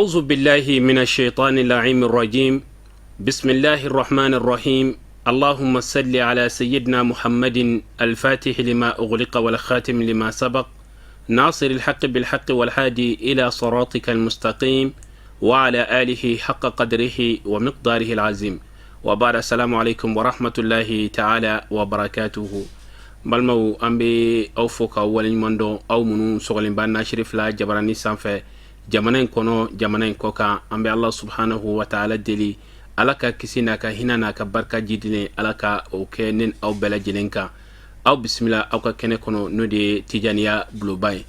أعوذ بالله من الشيطان اللعين الرجيم. بسم الله الرحمن الرحيم. اللهم صل على سيدنا محمد الفاتح لما أغلق والخاتم لما سبق، ناصر الحق بالحق والهادي إلى صراطك المستقيم، وعلى آله حق قدره ومقداره العظيم. وبعد، السلام عليكم ورحمة الله تعالى وبركاته. Balimaw, an bɛ aw fo ka waleɲuman dɔn, aw minnu sɔgɔlen b'an na Sirifila jabarani sanfɛ, jamana in kɔnɔ, jamana in kɔ kan. An bɛ Ala subhanahu wa taala deli, Ala ka kisi n'a ka hinɛ n'a ka barika jidilen, Ala ka o kɛ ne aw bɛɛ lajɛlen kan. Aw bisimila aw ka kɛnɛ kɔnɔ, n'o de ye Tijaniya Buloba ye.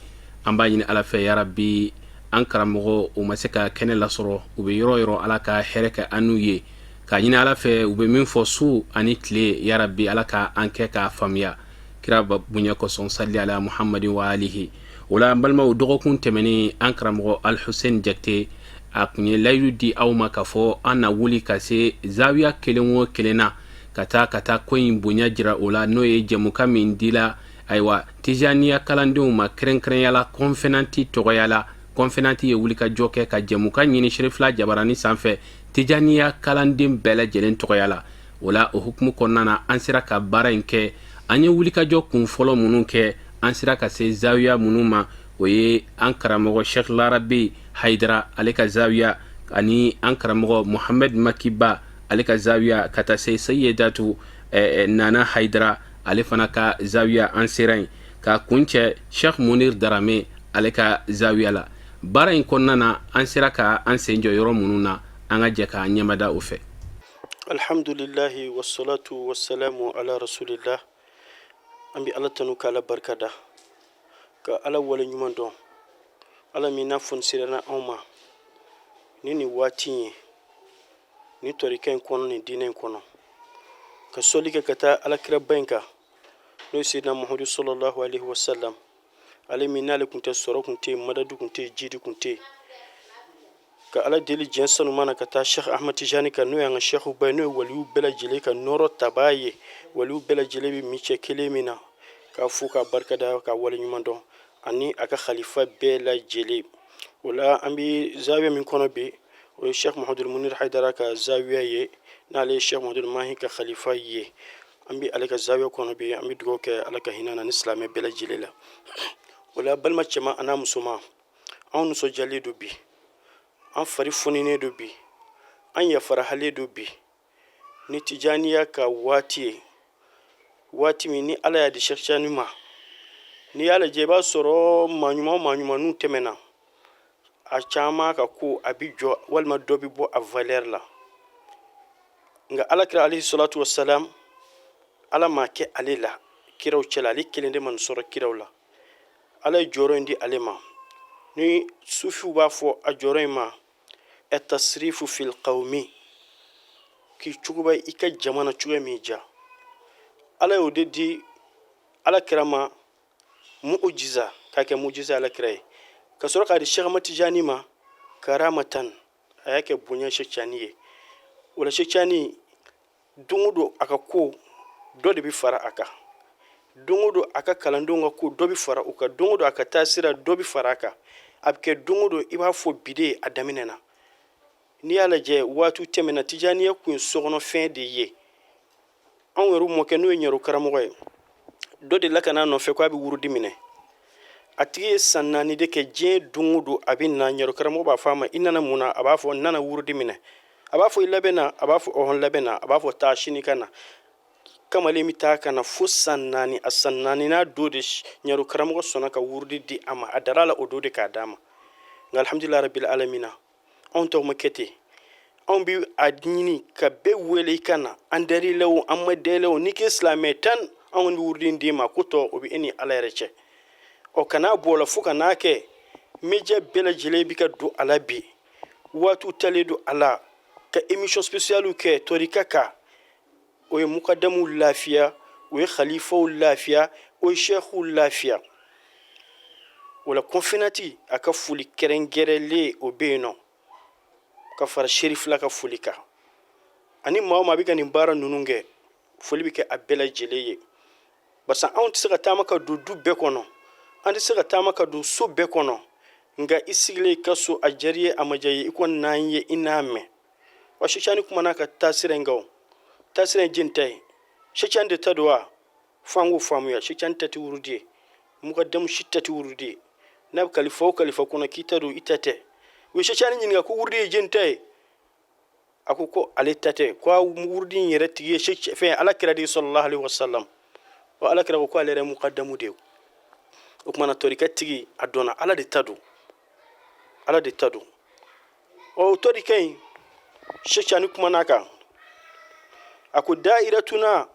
An b'a ɲini Ala fɛ, yarabi, an karamɔgɔ u ma se ka kɛnɛ lasɔrɔ, u bɛ yɔrɔ yɔrɔ, Ala ka hɛrɛ kɛ an n'u ye. K'a ɲini Ala fɛ, u bɛ min fɔ su ani tile, yarabi, Ala ka an kɛ k'a faamuya kira bonya kosɔn. Sali ala Muhamadin wa alihi. O la, an balimaw, dɔgɔkun tɛmɛnen, an karamɔgɔ Alhussein Jakite, a tun ye layidu di aw ma k'a fɔ an na wuli ka se zawiya kelen o kelen na, ka taa ko in bonya jira o la, n'o ye jɛmukan min dila, ayiwa, Tijaniya kalandenw ma, kɛrɛnkɛrɛnya la kɔnfɛnanti tɔgɔya la. Kɔnfɛnanti ye wulikajɔ kɛ ka jɛmukan ɲini Sirifila jabarani sanfɛ, Tijaniya kalanden bɛɛ lajɛlen tɔgɔya la. O la, o hukumu kɔnɔna na, an sera ka baara in kɛ. An ye wulikajɔ kun fɔlɔ minnu kɛ, an sera ka se zawiya minnu ma, o ye an karamɔgɔ Sheikh Larabi Hayidara, ale ka zawiya, ani an karamɔgɔ Mohamed Makiba, ale ka zawiya, ka taa se Seyidatu Nana Hayidara, ale fana ka zawiya. An sera yen ka kuncɛ Sheikh Munir Darame, ale ka zawiya la. Baara in kɔnɔna na, an sera ka an sen jɔ yɔrɔ minnu na, an ka jɛ k'an ɲɛmada o fɛ. Alhamdulillahi wassalatu wassalamu ala rasulillah. An bɛ Ala tanu k'Ala barika da, ka Ala wale ɲuman dɔn, Ala min n'a fɔni sera anw ma ni nin waati in ye, ni tɔrika in kɔnɔ, nin diinɛ in kɔnɔ, ka sɔli kɛ ka taa alakiraba in kan, n'o ye Seyidina Muhamadu sallallahu alaihi wasallam, ale min n'ale tun tɛ sɔrɔ, tun tɛ yen, madadu tun tɛ yen, jidi tun tɛ yen. Ka Ala deli diɲɛ sanuma na ka taa Sheikh Ahmad Tijani kan, n'o y'an ka sheikhuba ye, n'o ye waliyu bɛɛ lajɛlen ka nɔrɔ tabaa ye, waliyu bɛɛ lajɛlen bɛ min cɛ kelen min na, k'a fo k'a barikada k'a waleɲuman dɔn, ani a ka khalifa bɛɛ lajɛlen. O la, an bɛ zawiya min kɔnɔ bi, o ye Sheikh Muhamadu Munir Haidara ka zawiya ye, n'ale ye Sheikh Muhamadu Mahi ka khalifa ye. An bɛ ale ka zawiya kɔnɔ bi. An bɛ dugawu kɛ, Ala ka hinɛ na ni silamɛ bɛɛ lajɛlen la. O la, balima cɛman an'a musoman, anw nisɔndiyalen don bi, an fari foninen don bi, an yafarahalen don bi ni Tijaniya ka waati ye, waati min ni Ala y'a di Cheikh Tijani ma. N'i y'a lajɛ, i b'a sɔrɔ maa ɲuman o maa ɲuman tɛmɛna, a caman ka ko a bɛ jɔ walima dɔ bɛ bɔ a valeur la. Nka alakira alayhi salatu wasalam, Ala m'a kɛ ale la kiraw cɛla, ale kelen de ma nin sɔrɔ kiraw la. Ala ye jɔyɔrɔ in di ale ma, ni sufiw b'a fɔ a jɔyɔrɔ in ma ɛtasirifu fil qawmi, k'i cogoba i ka jama na cogoya min ja. Ala y'o de di ala kira ma mu'jiza, k'a kɛ mujiza ala kira ye, ka sɔrɔ k'a di Cheikh Ahmad Tijani ma karamatan, a y'a kɛ bonya Cheikh Tijani ye. O la, Cheikh Tijani, don o don a ka ko dɔ de bɛ fara a kan, don o don a ka kalandenw ka ko dɔ bɛ fara u kan, don o don a ka taasira dɔ bɛ fara a kan. A bɛ kɛ don o don i b'a fɔ bi de a daminɛ na. N'i y'a lajɛ, waatiw tɛmɛna, Tijaniya kun ye sokɔnɔfɛn de ye. Anw yɛrɛ mɔkɛ, n'o ye ɲɛro karamɔgɔ ye, dɔ de la ka n'a nɔfɛ ko a bɛ wurudi minɛ. A tigi ye san 4 de kɛ, diɲɛ don o don a bɛ na. Ɲɛro karamɔgɔ b'a fɔ a ma: "I nana mun na?" A b'a fɔ: "N nana wurudi minɛ." A b'a fɔ: "I labɛnna?" A b'a fɔ: "Ɔhɔn, labɛnna." A b'a fɔ: "Taa, sini ka na." Kamalen bɛ taa ka na fo san 4. A san 4 n'a don de, ɲɛro karamɔgɔ sɔnna ka wurudi di a ma. A dara a la o don de k'a d'a ma. Nka alhamdulilayi rabil alamina, anw tɔw ma kɛ ten. Anw bɛ a ɲini ka bɛɛ wele i ka na, an dar'i la o, an ma da i la o, n'i kɛ silamɛ tan, anw kɔni bɛ wurudi d'i ma, ko tɔ o bɛ e ni Ala yɛrɛ cɛ. Ɔ, kan'a bɔ o la fo ka n'a kɛ média bɛɛ lajɛlen bɛ ka don a la bi, waatiw talen don a la ka émission spéciale kɛ tɔrika kan. O ye mukadamuw lafiya, o ye khalifaw lafiya, o ye sɛkiw lafiya. O la, kɔnfinati a ka foli kɛrɛnkɛrɛnlen o bɛ yen nɔ, ka fara Serifila ka foli kan, ani maa o maa bɛ ka nin baara ninnu kɛ, foli bɛ kɛ a bɛɛ lajɛlen ye. Barisa anw tɛ se ka taama ka don du bɛɛ kɔnɔ, an tɛ se ka taama ka don so bɛɛ kɔnɔ. Nka i sigilen i ka so, a diyara i ye, a ma diya i ye, i kɔni n'an ye, i n'a mɛn. Wa Sɛki kumana ka taasira in kan, o taasira in jɛni ta ye? Sɛki de ta don wa? Fo an k'o faamuya. Sɛki ta tɛ wurudi ye, mukadamu si ta tɛ wurudi ye. N'a bɛ kalifa o kalifa kɔnɔ k'i ta don, i ta tɛ. U ye Sɛki ɲininka ko wurudi ye jɛni ta ye? A ko ko ale ta tɛ, ko a wurudi in yɛrɛ tigi ye fɛn Ala kira de ye, sallallahu alaihi wasallam. Wa Ala kira ko ko ale yɛrɛ mukadamu de ye. O tuma na tɔrika tigi a dɔnna, Ala de ta don, Ala de ta don. Ɔ, o tɔrika in, Sɛki kumana kan, a ko dairatuna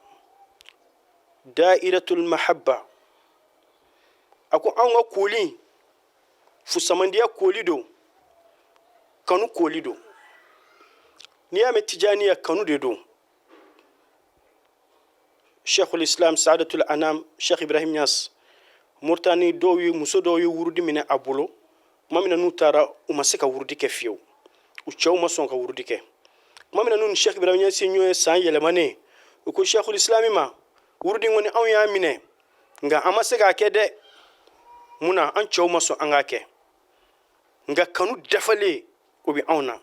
dairatul mahabba. A ko anw ka koli fusamandiya koli don, kanu koli don. N'i y'a mɛn Tijaniya, kanu de don. Sheikhul Islam, Saadatul Anam, Sheikh Ibrahim Niass, Mauritanie dɔw ye, muso dɔw ye wurudi minɛ a bolo. Tuma min na n'u taara, u ma se ka wurudi kɛ fiyewu, u cɛw ma sɔn ka wurudi kɛ. Tuma min na n'u ni Sheikh Ibrahim Niass ye ɲɔgɔn ye san yɛlɛmanen, u ko Sheikhul Islam ma: wurudi kɔni, anw y'a minɛ, nka an ma se k'a kɛ dɛ. Mun na? An cɛw ma sɔn an k'a kɛ, nka kanu dafalen o bɛ anw na.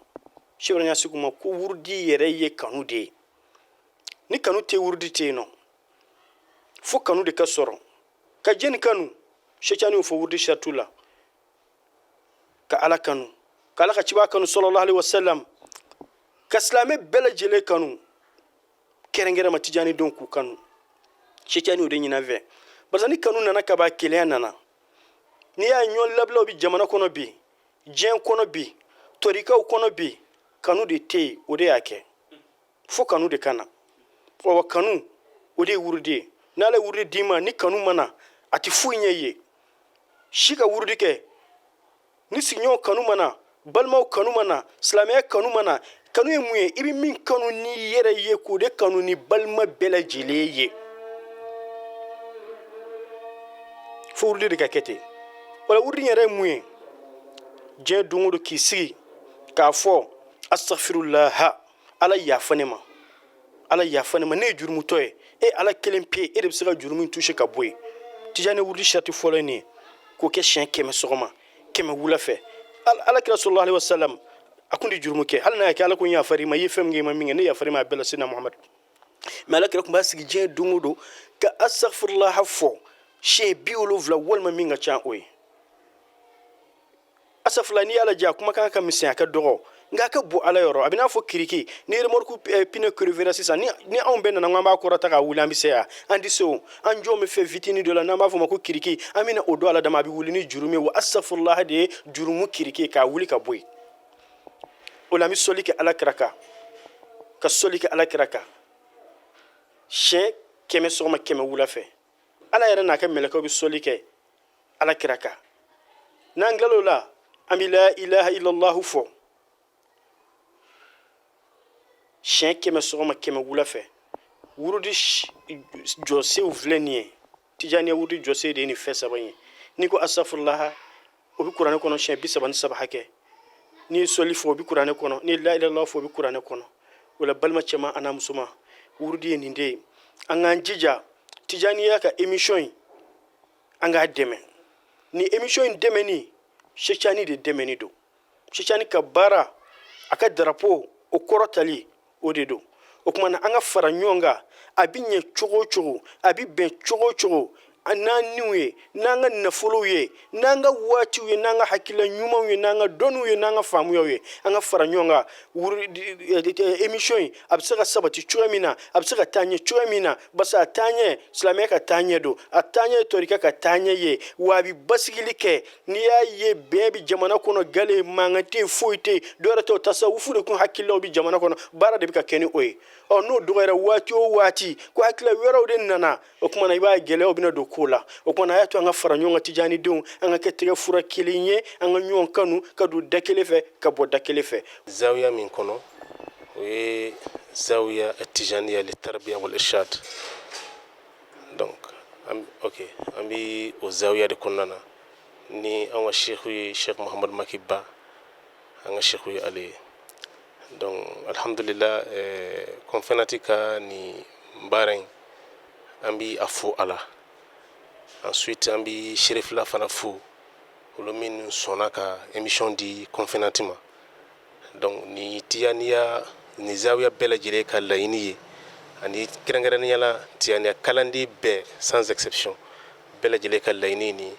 Sheikh Ibrahim Niass ko ma ko wurudi yɛrɛ ye kanu de ye. Ni kanu tɛ, wurudi tɛ yen nɔ. Fo kanu de ka sɔrɔ ka jɛni kanu. Sɛki y'o fɔ wurudi saratu la: ka Ala kanu, ka Ala ka ciba kanu, sallallahu alaihi wasallam, ka silamɛ bɛɛ lajɛlen kanu, kɛrɛnkɛrɛn ma Tijani denw k'u kanu. Sɛki y'o de ɲini an fɛ, barisa ni kanu nana ka ban, kelenya nana. N'i y'a ye ɲɔgɔn labilaw bi jamana kɔnɔ bi, diɲɛ kɔnɔ bi, tɔrikaw kɔnɔ bi, kanu de tɛ yen. O de y'a kɛ fo kanu de ka na. Wa kanu, o de ye wurudi ye. N'Ala ye wurudi d'i ma, ni kanu ma na, a tɛ foyi ɲɛ i ye. Si ka wurudi kɛ, ni sigiɲɔgɔn kanu ma na, balimaw kanu ma na, silamɛya kanu ma na. Kanu ye mun ye? I bɛ min kanu n'i yɛrɛ ye, k'o de kanu ni balima bɛɛ lajɛlen ye. Fo wurudi de ka kɛ ten. Wala wurudi yɛrɛ ye mun ye? Diɲɛ don o don, k'i sigi k'a fɔ astaghfirullah, Ala yafa ne ma, Ala yafa ne ma, ne ye jurumutɔ ye. E Ala kelen pe, e de bɛ se ka jurumu toucher ka bɔ yen. Tijani wurudi sarati fɔlɔ ye nin ye, k'o kɛ siɲɛ 100 sɔgɔma, 100 wula fɛ. Ala kira sallallahu alaihi wasallam, a kun tɛ jurumu kɛ. Hali n'a y'a kɛ, Ala ko n yafar'i ma, i ye fɛn min kɛ, i ma min kɛ, ne yafar'i ma a bɛɛ la, sina Muhamadu. Mais Ala kira tun b'a sigi diɲɛ don o don ka astaghfirullah fɔ siɲɛ 70 walima min ka ca o ye. Asafula, n'i y'a lajɛ, a kumakan ka misɛn, a ka dɔgɔ, nka a ka bon Ala yɔrɔ. A bɛ n'a fɔ kiriki ni remorque pneu crevera sisan, ni anw bɛɛ nana k'an b'a kɔrɔta k'a wuli, an bɛ se yan? An tɛ se o. An jɔn bɛ fɛn fitinin dɔ la n'an b'a fɔ o ma ko kiriki, an bɛna o don Ala dama, a bɛ wuli ni jurumu ye. Wa asafurulaha de ye jurumu kiriki k'a wuli ka bɔ yen. O la, an bɛ sɔli kɛ Ala kira kan, ka sɔli kɛ Ala kira kan siɲɛ 100 sɔgɔma, 100 wula fɛ. Ala yɛrɛ n'a ka mɛlɛkɛw bɛ sɔli kɛ Ala kira kan. N'an tilal'o la, an bɛ la ilaha illallahu fɔ siɲɛ 100 sɔgɔma, 100 wula fɛ. Wurudi jɔsenw filɛ nin ye. Tijaniya wurudi jɔsen de ye nin fɛn saba in ye. N'i ko asafurulaha, o bɛ kuranɛ kɔnɔ siɲɛ 33 hakɛ. N'i ye sɔli fɔ, o bɛ kuranɛ kɔnɔ. N'i ye la ilaha illallah fɔ, o bɛ kuranɛ kɔnɔ. O la, balima cɛman an'a musoman, wurudi ye nin de ye. An k'an jija Tijaniya ka émission in, an k'a dɛmɛ. Ni émission in dɛmɛni, Sɛki de dɛmɛni don. Sɛki ka baara, a ka darapo o kɔrɔtali, o de don. O tuma na, an ka fara ɲɔgɔn kan. A bɛ ɲɛ cogo o cogo, a bɛ bɛn cogo o cogo, n'an niw ye, n'an ka nafolow ye, n'an ka waatiw ye, n'an ka hakilila ɲumanw ye, n'an ka dɔnniw ye, n'an ka faamuyaw ye, an ka fara ɲɔgɔn kan. Émission in, a bɛ se ka sabati cogoya min na, a bɛ se ka taa ɲɛ cogoya min na, barisa a taa ɲɛ, silamɛya ka taa ɲɛ don, a taa ɲɛ, tɔrika ka taa ɲɛ ye, wa a bɛ basigili kɛ. N'i y'a ye bɛn bɛ jamana kɔnɔ, gale mankan tɛ yen, foyi tɛ yen, dɔwɛrɛ tɛ o, tasawufu de kun hakililaw bɛ jamana kɔnɔ, baara de bɛ ka kɛ ni o ye. Ɔ, n'o dɔgɔyara waati o waati, ko hakilila wɛrɛw de nana, o tuma na, i b'a ye gɛlɛyaw bɛna don ko la. O tuma na, a y'a to an ka fara ɲɔgɔn kan, Tijanidenw, an ka kɛ tɛgɛ fura kelen ye, an ka ɲɔgɔn kanu, ka don da kelen fɛ, ka bɔ da kelen fɛ. Zawiya min kɔnɔ, o ye zawiya tijaniya li tarbiya wal irshad. Donc ok, an bi o zawiya de kɔnɔna na ni an ka sheikhu ye Sheikh Muhammad Maki Ba, an ka sheikhu ye ale ye. Donc alhamdulillah, Konfenati ka nin baara in, an bi a fo a la. Ensuite, an bi Sherifila fana fo. Olu minnu sɔnna ka émission di Confénati ma. Donc ni tijaniya ni zawiya bɛɛ lajɛlen ka laɲini ye, ani kɛrɛnkɛrɛnnenya la tijaniya kalanden bɛɛ sans exception bɛɛ lajɛlen ka laɲini, ni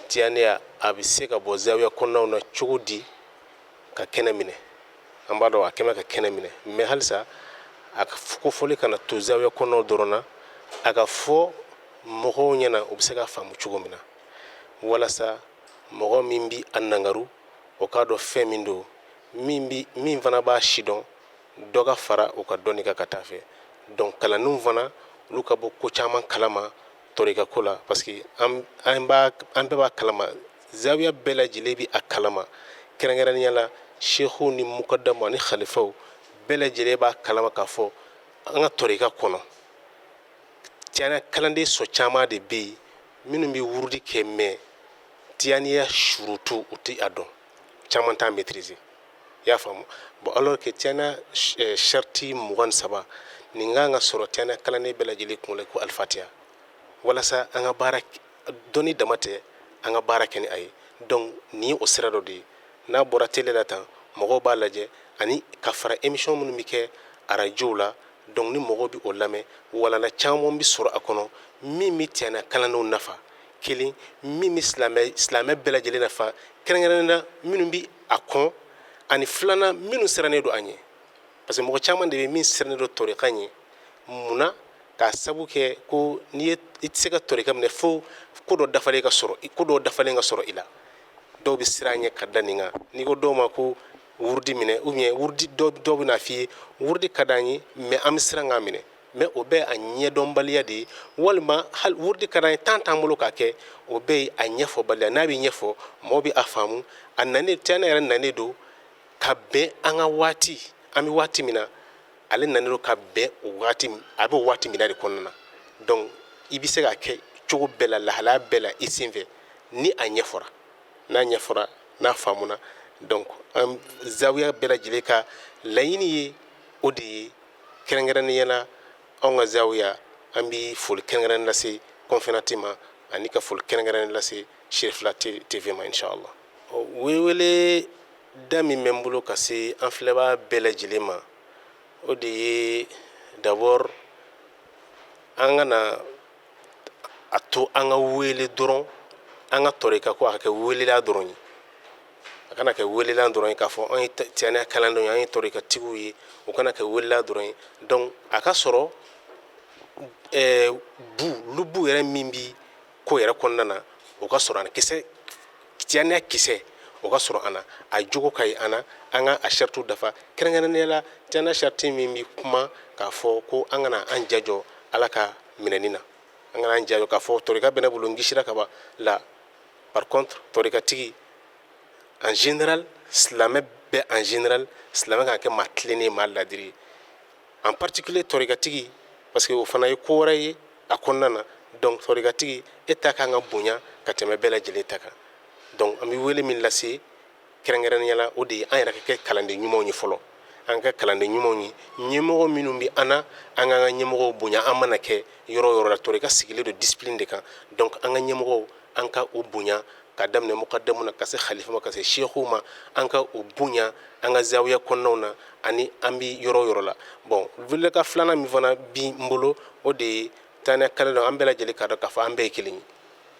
tijaniya a bɛ se ka bɔ zawiya kɔnɔnaw na cogo di ka kɛnɛ minɛ. An b'a dɔn a kɛmɛ ka kɛnɛ minɛ, mais halisa a ka kofɔli kana to zawiya kɔnɔnaw dɔrɔn na, a ka fɔ mɔgɔw ɲɛna u bɛ se ka faamu cogo min na, walasa mɔgɔ min bi a nangaru, o k'a dɔn fɛn min don, min bi min fana b'a sidɔn, dɔ ka fara u ka dɔnni kan ka taa fɛ. Donc kalandenw fana, olu ka bɔ ko caman kalama tɔrika ko la, parce que an b'a an bɛɛ b'a kalama, zawiya bɛɛ lajɛlen bi a kalama, kɛrɛnkɛrɛnnenya la sehuw ni mukadamu ani khalifaw bɛɛ lajɛlen b'a kalama k'a fɔ an ka tɔrika kɔnɔ, tijaniya kalanden sɔ caman de bɛ yen minnu bɛ wurudi kɛ, mais tijaniya surutu u tɛ a dɔn, caman t'a maîtriser. I y'a faamu? Bon, alors que tijaniya sariti 23 nin kan ka sɔrɔ tijaniya kalanden bɛɛ lajɛlen kun la ko alifatiya, walasa an ka baara dɔnni dama tɛ, an ka baara kɛ ni a ye. Donc nin ye o sira dɔ de ye. N'a bɔra télé la tan, mɔgɔw b'a lajɛ, ani ka fara émission minnu bɛ kɛ arajow la. Donc ni mɔgɔw bɛ o lamɛn, walanda caman bɛ sɔrɔ a kɔnɔ min bɛ tijaniya kalandenw nafa kelen, min bɛ silamɛ bɛɛ lajɛlen nafa, kɛrɛnkɛrɛnnen na minnu bɛ a kɔn, ani filanan minnu sirannen don a ɲɛ, parce que mɔgɔ caman de bɛ min sirannen don tɔrika ɲɛ. Mun na? K'a sabu kɛ ko n'i ye i tɛ se ka tɔrika minɛ fo ko dɔ dafalen ka sɔrɔ, ko dɔ dafalen ka sɔrɔ i la. Dɔw bɛ siran ɲɛ ka da nin kan. N'i ko dɔw ma ko wurudi minɛ, ou bien wurudi, dɔw bɛna f'i ye wurudi ka d'an ye, mais an bɛ siran k'a minɛ. Mais o bɛɛ a ɲɛdɔnbaliya de ye, walima hali wurudi ka d'an ye, temps t'an bolo k'a kɛ, o bɛɛ ye a ɲɛfɔbaliya. N'a bɛ ɲɛfɔ, mɔgɔw bɛ a faamu. A nanen, tijaniya yɛrɛ nanen don ka bɛn an ka waati, an bɛ waati min na, ale nanen don ka bɛn o waati, a bɛ o waati min na de kɔnɔna na. Donc i bɛ se k'a kɛ cogo bɛɛ la, lahalaya bɛɛ la i senfɛ, ni a ɲɛfɔra, n'a ɲɛfɔra, n'a faamuna. Donc an zawiya bɛɛ lajɛlen ka laɲini ye o de ye. Kɛrɛnkɛrɛnnenya la anw ka zawiya, an bɛ foli kɛrɛnkɛrɛnnen lase Confénati ma, ani ka foli kɛrɛnkɛrɛnnen lase Cherifila TV ma, inshallah. Welewele da min bɛ n bolo ka se an filɛbaa bɛɛ lajɛlen ma, o de ye d'abord an kana a to an ka wele dɔrɔn, an ka tɔrika ko a ka kɛ welela dɔrɔn ye, a kana kɛ welela dɔrɔn ye k'a fɔ an ye tijaniya kalandenw ye, an ye tɔrikatigiw ye, o kana kɛ welela dɔrɔn ye. Donc a ka sɔrɔ bu lubu yɛrɛ min bi ko yɛrɛ kɔnɔna na, o ka sɔrɔ an kisɛ, tijaniya kisɛ, o ka sɔrɔ an na, a jogo ka ɲi an na, an ka a saritiw dafa, kɛrɛnkɛrɛnnenya la tijaniya sariti min bi kuma k'a fɔ ko an kana an ja jɔ Ala ka minɛni na, an kana an ja jɔ k'a fɔ tɔrika bɛ ne bolo, n kisira ka ban la. Par contre tɔrikatigi en général, silamɛ bɛɛ en général, silamɛ kan ka kɛ maa tilennen, maa ladiri ye, en particulier tɔrikatigi, parce que o fana ye ko wɛrɛ ye a kɔnɔna na. Donc tɔrikatigi, e ta kan ka bonya ka tɛmɛ bɛɛ lajɛlen ta kan. Donc an bɛ wele min lase kɛrɛnkɛrɛnnenya la, o de ye an yɛrɛ ka kɛ kalanden ɲumanw ye fɔlɔ, an ka kalanden ɲumanw ye. Ɲɛmɔgɔ minnu bɛ an na, an k'an ka ɲɛmɔgɔw bonya. An mana kɛ yɔrɔ o yɔrɔ la, tɔrika sigilen don discipline de kan. Donc an ka ɲɛmɔgɔw, an ka u bonya, ka daminɛ mukadamu na ka se khalifa ma, ka se sehuw ma, an ka u bonya an ka zawiya kɔnɔnaw na, ani an bɛ yɔrɔ o yɔrɔ la. Bon, weleka filanan min fana bi n bolo, o de ye tijaniya kalandenw, an bɛɛ lajɛlen k'a dɔn k'a fɔ an bɛɛ ye kelen ye,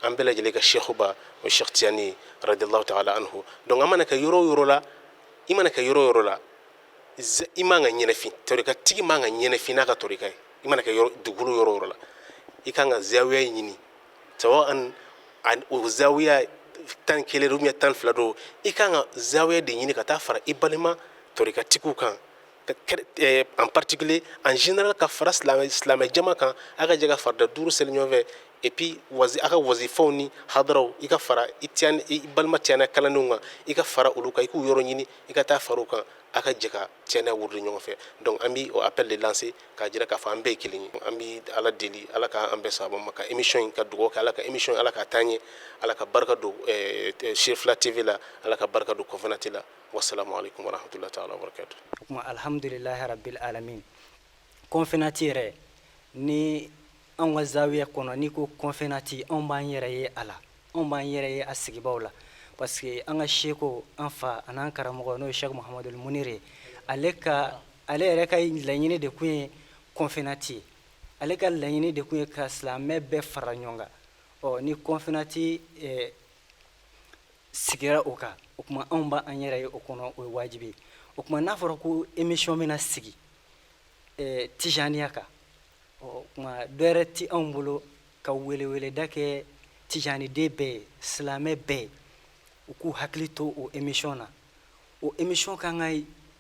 an bɛɛ lajɛlen ka sehuba o Cheikh Tijani radiyallahu ta'ala anhu. Donc an mana kɛ yɔrɔ o yɔrɔ la, i mana kɛ yɔrɔ o yɔrɔ la, i man ka ɲɛnafin, tɔrikatigi man ka ɲɛnafin n'a ka tɔrika ye. I mana kɛ yɔrɔ dugukolo yɔrɔ o yɔrɔ la, i kan ka zawiya ɲini, sawa an o zawiya 11 don ou bien 12 don, i kan ka zawiya de ɲini ka taa fara i balima tɔrikatigiw kan, en particulier, en général ka fara silamɛ jama kan, a ka jɛ ka farida 5 seli ɲɔgɔn fɛ, et puis wazi a ka wazifaw ni hadaraw, i ka fara i i balima tijaniya kalandenw kan, i ka fara olu kan, i k'u yɔrɔ ɲini, i ka taa fara u kan, a ka jɛ ka tijaniya wurudi ɲɔgɔn fɛ. Donc an bi o appel de lancer k'a jira k'a fɔ an bɛɛ ye kelen ye. An bi Ala deli, Ala k'an bɛɛ sababa ma, ka émission in, ka dugawu kɛ Ala ka émission, Ala ka taa ɲɛ, Ala ka barika don Cherifila TV la, Ala ka barika don Confénati la. Wassalamu alaikum warahmatullahi ta'ala wabarakatuh. O kuma, alhamdulilahi rabbil alamin. Confénati yɛrɛ ni anw ka zawiya kɔnɔ, n'i ko Confénati, anw b'an yɛrɛ ye a la, anw b'an yɛrɛ ye a sigibaw la. Parce que an ka seko, an fa an'an karamɔgɔ, n'o ye Cheikh Muhamadul Munir ye, ale ka, ale yɛrɛ ka laɲini de kun ye Confénat ye. Ale ka laɲini de kun ye ka silamɛ bɛɛ fara ɲɔgɔn kan. Ɔ, ni Confénat sigira o kan, o tuma anw b'an yɛrɛ ye o kɔnɔ, o ye wajibi ye. O tuma n'a fɔra ko émission bɛna sigi tijaniya kan, ɔ tuma dɔ wɛrɛ ti anw bolo ka weleweleda kɛ tijaniden bɛɛ ye, silamɛ bɛɛ ye, u k'u hakili to o émission na. O émission kan ka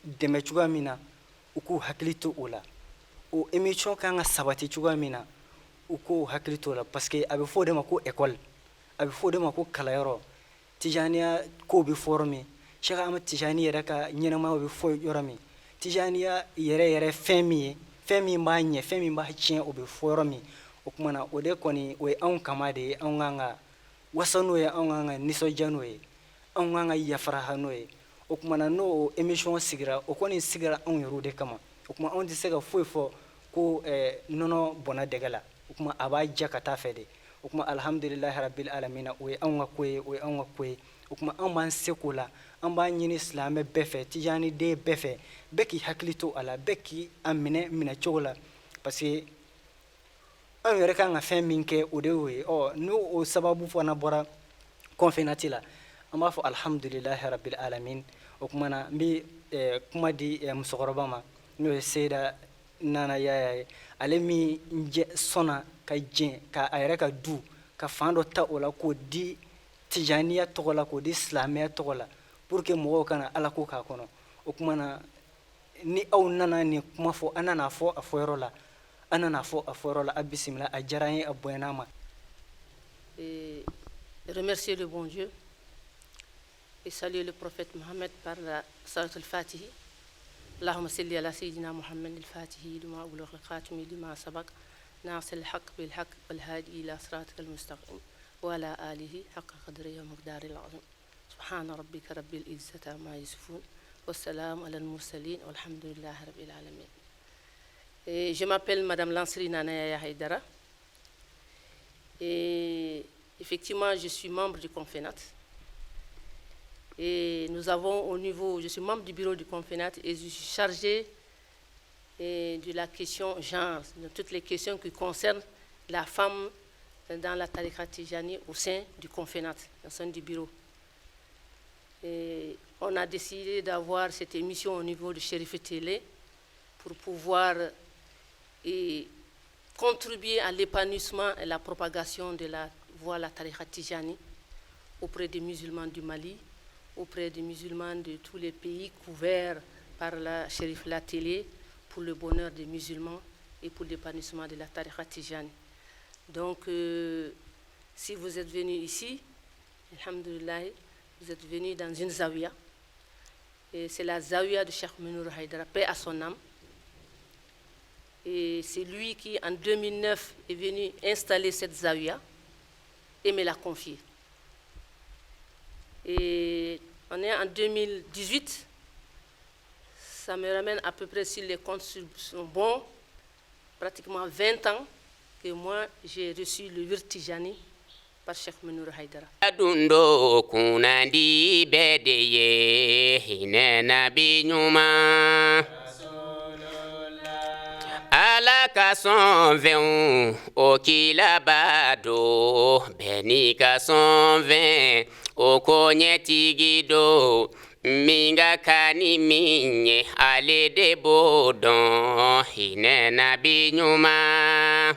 dɛmɛ cogoya min na, u k'u hakili to o la. O émission kan ka sabati cogoya min na, u k'u hakili to o la, parce que a bɛ fɔ o de ma ko école, a bɛ fɔ o de ma ko kalanyɔrɔ. Tijaniya kow bɛ fɔ yɔrɔ min, Cheikh Ahmed Tijani yɛrɛ ka ɲɛnamaya bɛ fɔ yɔrɔ min, tijaniya yɛrɛ yɛrɛ fɛn min ye, fɛn min b'a ɲɛ, fɛn min b'a tiɲɛ, o bɛ fɔ yɔrɔ min. O tuma na, o de kɔni, o ye anw kama de ye. Anw kan ka wasa n'o ye, anw kan ka nisɔndiya n'o ye, anw kan ka yafaraha n'o ye. O tuma na, n'o émission sigira, o kɔni sigira anw yɛrɛw de kama. O tuma anw tɛ se ka foyi fɔ ko nɔnɔ bɔnna dɛgɛ la. O tuma a b'a ja ka taa fɛ de. O tuma, alhamdulilahi rabil alamina, o ye anw ka ko ye, o ye anw ka ko ye. O tuma anw b'an se k'o la. An b'a ɲini silamɛ bɛɛ fɛ, tijaniden bɛɛ fɛ, bɛɛ k'i hakili to a la, bɛɛ k'i a minɛ minɛ cogo la, parce que anw yɛrɛ kan ka fɛn min kɛ, o de y'o ye. Ɔ, n'o o sababu fana bɔra Confénat la, an b'a fɔ alhamdulilahi rabil alamin. O tuma na, n bɛ kuma di musokɔrɔba ma, n'o ye Seyida Nana Yaya ye, ale min sɔnna ka jɛn ka a yɛrɛ ka du ka fan dɔ ta o la k'o di tijaniya tɔgɔ la, k'o di silamɛya tɔgɔ la, pour que mɔgɔw kana ala ko k'a kɔnɔ. O tuma na, ni aw nana nin kuma fɔ, an nana fɔ a fɔyɔrɔ la, an nana fɔ a fɔyɔrɔ la. A bisimila, a diyara an ye, a bonyana ma. Et remercier le bon Dieu et saluer le prophète Mohammed par la صلاة الفاتح. اللهم صل على سيدنا محمد الفاتح لما أغلق، الخاتم لما سبق، ناصر الحق بالحق، والهادي إلى صراطك المستقيم، وعلى آله حق قدره ومقداره العظيم. سبحان ربك رب العزة عما يصفون والسلام على المرسلين والحمد لله رب العالمين. Et je m'appelle Madame Lansri Nanaya Haïdara. Et effectivement, je suis membre du Confénat. Et nous avons au niveau, je suis membre du bureau du Confénat et je suis chargée de la question genre, de toutes les questions qui concernent la femme dans la Tariqa Tijani au sein du Confénat, au sein du bureau. Et on a décidé d'avoir cette émission au niveau de Chérif Télé pour pouvoir contribuer à l'épanouissement et la propagation de la voie, la Tariqa Tijani, auprès des musulmans du Mali, auprès des musulmans de tous les pays couverts par la Chérif la Télé, pour le bonheur des musulmans et pour l'épanouissement de la Tariqa Tijani. Donc, si vous êtes venus ici, الحمد لله, vous êtes venus dans une zawiya. Et c'est la zawiya de Cheikh Menour Haïdara, paix à son âme. Et c'est lui qui, en 2009, est venu installer cette zawiya et me l'a confiée. Et on est en 2018, ça me ramène à peu près, si les comptes sont bons, pratiquement 20 ans que moi j'ai reçu le wird Tijani par Cheikh Menour Haïdara. Dundo kunnandi bɛɛ de ye, hinɛ nabi ɲuman. Ala ka sɔn fɛnw o k'i labado, bɛɛ n'i ka sɔn fɛn o ko ɲɛtigi do. Min ka kan ni min ye, ale de b'o dɔn. Hinɛ nabi ɲuman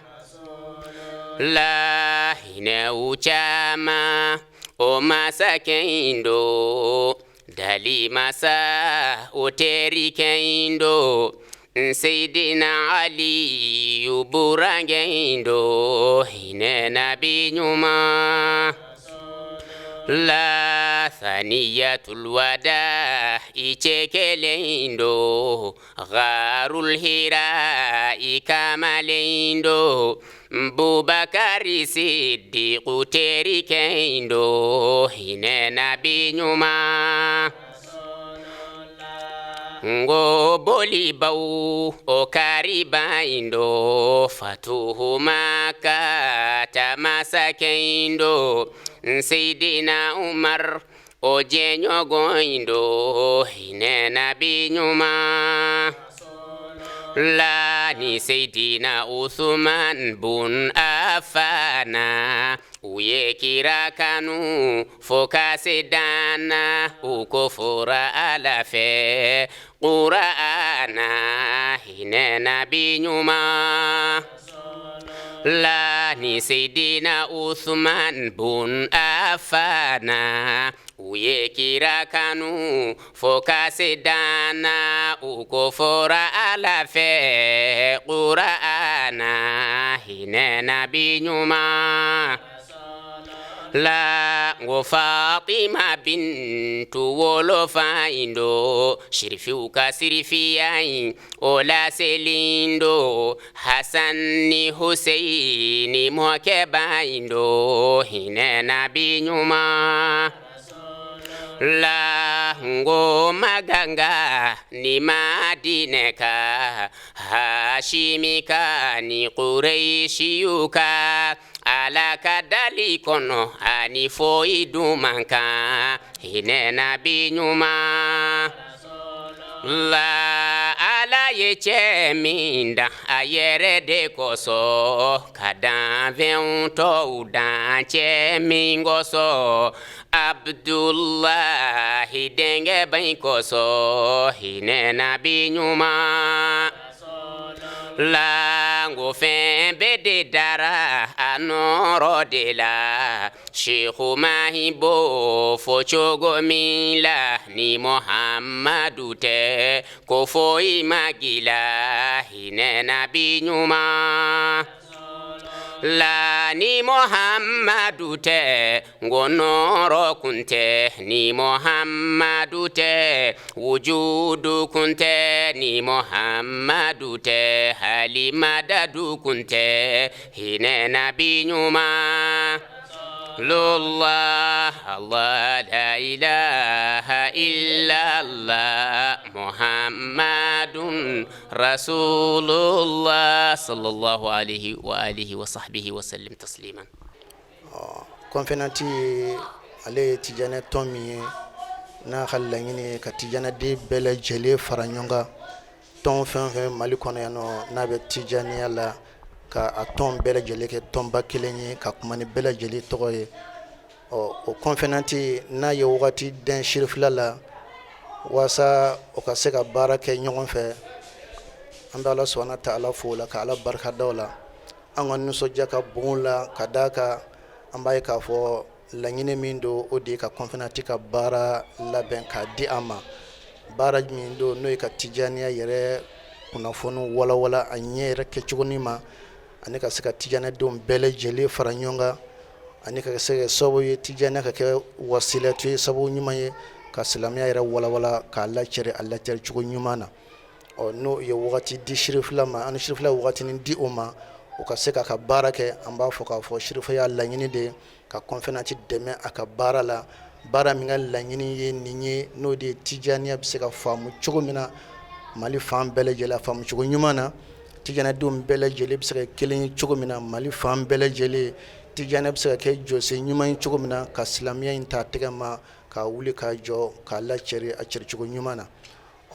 la, hinɛw caman o masakɛ in do, dali masa o terikɛ in do, Seydina Aliyu burankɛ in do. Hinɛ nabi ɲuman la, saniyatul wada i cɛ kelen in do, gharul hira i kamalen do, Bubakari Siddiqu terikɛ in do. Hinɛ nabi ɲuman. Ngo bolibaw o kariba in do, fatuhu maka tamasakɛ in do, Seydina Umar. O jɛɲɔgɔn in do, hinɛ nabi ɲuman la ni Seydina Usman bun Afana. U ye kira kanu fo ka se dan na, u ko fɔra Ala fɛ Qur'ana, hinɛ nabi ɲuman la ni Seydina Usman bun Afana. U ye kira kanu fo ka se dan na, u ko fɔra Ala fɛ Qur'ana, hinɛ nabi ɲuman la. N ko Fatima Bintu wolofa in do, sirifiw ka sirifiya in o laseli do, Hasan ni Huseini mɔkɛba in do, hinɛ nabi ɲuman la. N ko Maganga ni Madinɛ ka, Hashimi ka ni Kureishiyu ka, Ala ka dali kɔnɔ ani foyi dun man kan, hinɛ nabi ɲuman la. Ala ye cɛ min dan a yɛrɛ de kosɔn, ka danfɛnw tɔw dan cɛ min kosɔn, Abudulahi denkɛ ba in kosɔn, hinɛ nabi ɲuman la. N ko fɛn bɛɛ de dara a nɔrɔ de la, Seku Mahi b'o fɔ cogo min la, ni Muhamadu tɛ ko foyi ma k'i la, hinɛ nabi ɲuman la. Ni Muhamadu tɛ, n ko nɔrɔ kun tɛ, ni Muhamadu tɛ wujudu kun tɛ, ni Muhamadu tɛ hali madadu kun tɛ, hinɛ nabi ɲuman. Allah Allah la ilaha illallah Muhammadun Rasulullah sallallahu alaihi wa alihi wa sahbihi wa sallim tasliman. Confénati ale ye tijani tɔn min ye n'a ka laɲini ye ka tijanaden bɛɛ lajɛlen fara ɲɔgɔn kan, tɔn fɛn fɛn Mali kɔnɔ yan nɔ n'a bɛ tijaniya la, ka a tɔn bɛɛ lajɛlen kɛ tɔnba kelen ye, ka kuma ni bɛɛ lajɛlen tɔgɔ ye. Ɔ, o Confénati n'a ye wagati dɛn sirifila la walasa o ka se ka baara kɛ ɲɔgɔn fɛ, an bɛ Ala subahana taala fo o la, ka Ala barika da o la. An ka nisɔndiya ka bon la ka d'a kan an b'a ye k'a fɔ laɲini min don, o de ye ka Confénati ka baara labɛn k'a di a ma, baara min don n'o ye ka tijaniya yɛrɛ kunnafoni walawala a ɲɛ yɛrɛ kɛcogo ma, ani ka se ka tijanidenw bɛɛ lajɛlen fara ɲɔgɔn kan, ani ka se ka sababu ye tijaniya ka kɛ wasilatu ye, sababu ɲuman ye ka silamɛya yɛrɛ walawala k'a lacɛri a lacɛri cogo ɲuman na. Ɔ, n'o ye wagati di sirifila ma, ani sirifila wagatinin di o ma, o ka se k'a ka baara kɛ. An b'a fɔ k'a fɔ sirifa y'a laɲini de ka Confénati dɛmɛ a ka baara la, baara min ka laɲini ye nin ye, n'o de ye tijaniya bɛ se ka faamu cogo min na Mali fan bɛɛ lajɛlen, faamu cogo ɲuman na, tijanidenw bɛɛ lajɛlen bɛ se ka kelen ye cogo min na Mali fan bɛɛ lajɛlen, tijaniya bɛ se ka kɛ jɔsen ɲuman ye cogo min na ka silamɛya in ta tɛgɛ ma ka wuli ka jɔ k'a lacɛri a cɛri cogo ɲuman na.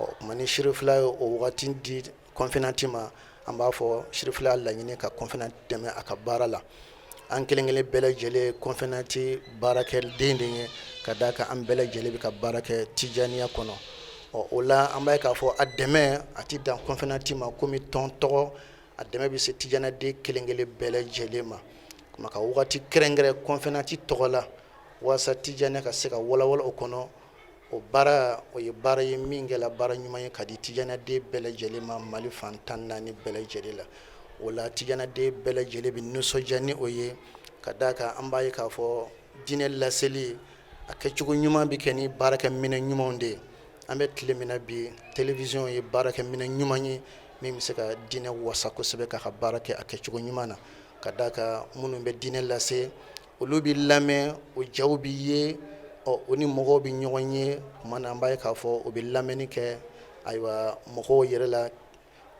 Ɔ, tuma ni sirifila ye o wagati di Confénati ma, an b'a fɔ sirifila laɲini ka Confénati dɛmɛ a ka baara la. An kelen kelen bɛɛ lajɛlen Confénati baarakɛden de ye, ka d'a kan an bɛɛ lajɛlen bɛ ka baara kɛ tijaniya kɔnɔ. Ɔ, o la an b'a ye k'a fɔ a dɛmɛ a tɛ dan Confénati ma komi tɔn tɔgɔ, a dɛmɛ bɛ se tijaniyaden kelen kelen bɛɛ lajɛlen ma. Kuma ka wagati kɛrɛnkɛrɛn Confénati tɔgɔ la walasa tijaniya ka se ka walawala o kɔnɔ, o baara o ye baara ye min kɛla baara ɲuman ye ka di tijaniyaden bɛɛ lajɛlen ma Mali fan 14 bɛɛ lajɛlen la. O la tijaniyaden bɛɛ lajɛlen bɛ nisɔndiya ni o ye, ka d'a kan an b'a ye k'a fɔ diinɛ laseli a kɛcogo ɲuman bɛ kɛ ni baarakɛminɛn ɲumanw de ye. An bɛ tile min na bi, télévision ye baarakɛminɛn ɲuman ye min bɛ se ka diinɛ wasa kosɛbɛ k'a ka baara kɛ a kɛcogo ɲuman na, ka d'a kan minnu bɛ diinɛ lase, olu bɛ lamɛn, o jaw bɛ ye, ɔ, o ni mɔgɔw bɛ ɲɔgɔn ye. Tuma na an b'a ye k'a fɔ o bɛ lamɛnni kɛ, ayiwa, mɔgɔw yɛrɛ la,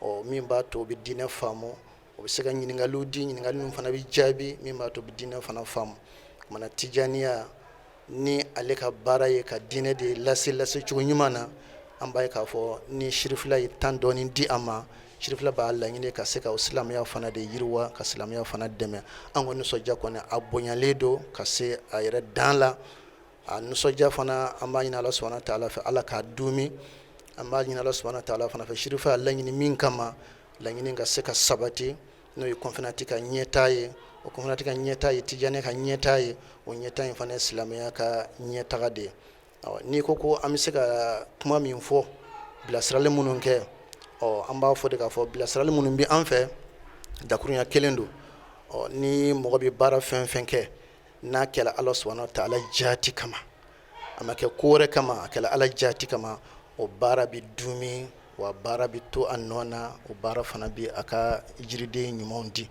ɔ, min b'a to u bɛ diinɛ faamu, o bɛ se ka ɲininkaliw di, ɲininkali ninnu fana bɛ jaabi, min b'a to u bɛ diinɛ fana faamu. Tuma na tijaniya Ni ale ka baara ye ka diinɛ de lase lase cogo ɲuman na, an b'a ye k'a fɔ ni sirifila ye temps dɔɔni di a ma, sirifila b'a laɲini ka se ka o silamɛya fana de yiriwa, ka silamɛya fana dɛmɛ. An ka nisɔndiya kɔni a bonyalen don ka se a yɛrɛ dan la. A nisɔndiya fana, an b'a ɲini Ala subahana taala fɛ, Ala k'a duumi. An b'a ɲini Ala subahana taala fana fɛ, sirifa y'a laɲini min kama, laɲini ka se ka sabati, n'o ye kɔnfɛnati ka ɲɛtaa ye. O kɔnfɛnati ka ɲɛtaa ye tijaniya ka ɲɛtaa ye, o ɲɛtaa in fana ye silamɛya ka ɲɛtaga de ye. N'i ko ko an bɛ se ka kuma min fɔ, bilasirali minnu kɛ, ɔ an b'a fɔ de k'a fɔ bilasirali minnu bɛ an fɛ, dakurunya kelen don. Ɔ ni mɔgɔ bɛ baara fɛn fɛn kɛ, n'a kɛra Ala subahana taala jaati kama, a ma kɛ ko wɛrɛ kama, a kɛra Ala jaati kama, o baara bɛ duumi, wa baara bɛ to a nɔ na, o baara fana bɛ a ka jiriden ɲumanw di.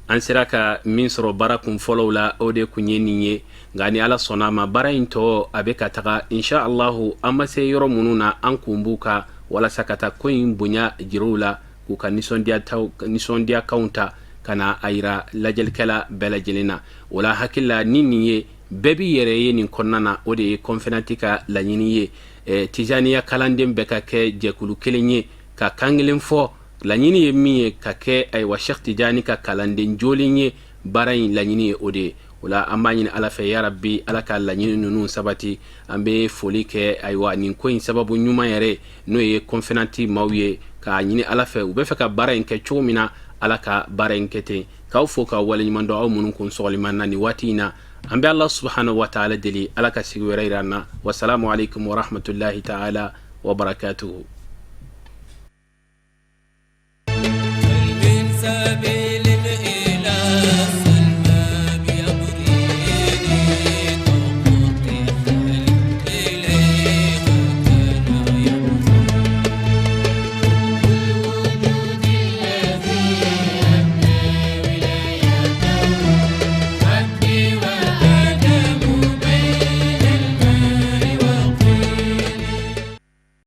An sera ka min sɔrɔ baara kun fɔlɔw la, o de kun ye nin ye. Nka ni Ala sɔnna a ma, baara in tɔ a bɛ ka taga, insha Allahu. An ma se yɔrɔ minnu na, an kun b'u kan walasa ka taa ko in bonya jira u la, k'u ka nisɔndiyakanw ta ka na a yira lajɛlikɛla bɛɛ lajɛlen na. O la, hakili la ni nin ye, bɛɛ b'i yɛrɛ ye nin kɔnɔna na. O de ye kɔnfɛnati ka laɲini ye, tijaniya kalanden bɛɛ ka kɛ jɛkulu kelen ye, ka kan kelen fɔ. Laɲini ye min ye, ka kɛ ayiwa Sheikh Tijani ka kalanden jolen ye. Baara in laɲini ye o de ye. O la, an b'a ɲini Ala fɛ, yarabi, Ala ka laɲini ninnu sabati. An bɛ foli kɛ ayiwa nin ko in sababu ɲuman yɛrɛ, n'o ye kɔnfɛnanti maaw ye, k'a ɲini Ala fɛ, u bɛ fɛ ka baara in kɛ cogo min na, Ala ka baara in kɛ ten. K'aw fo k'aw waleɲuman dɔn, aw minnu kun sɔgɔliman na nin waati in na. An bɛ Ala subahana wa taala deli, Ala ka sigi wɛrɛ yira an na. Wasalamu alaikum warahmatullahi taala wabarakatuhu.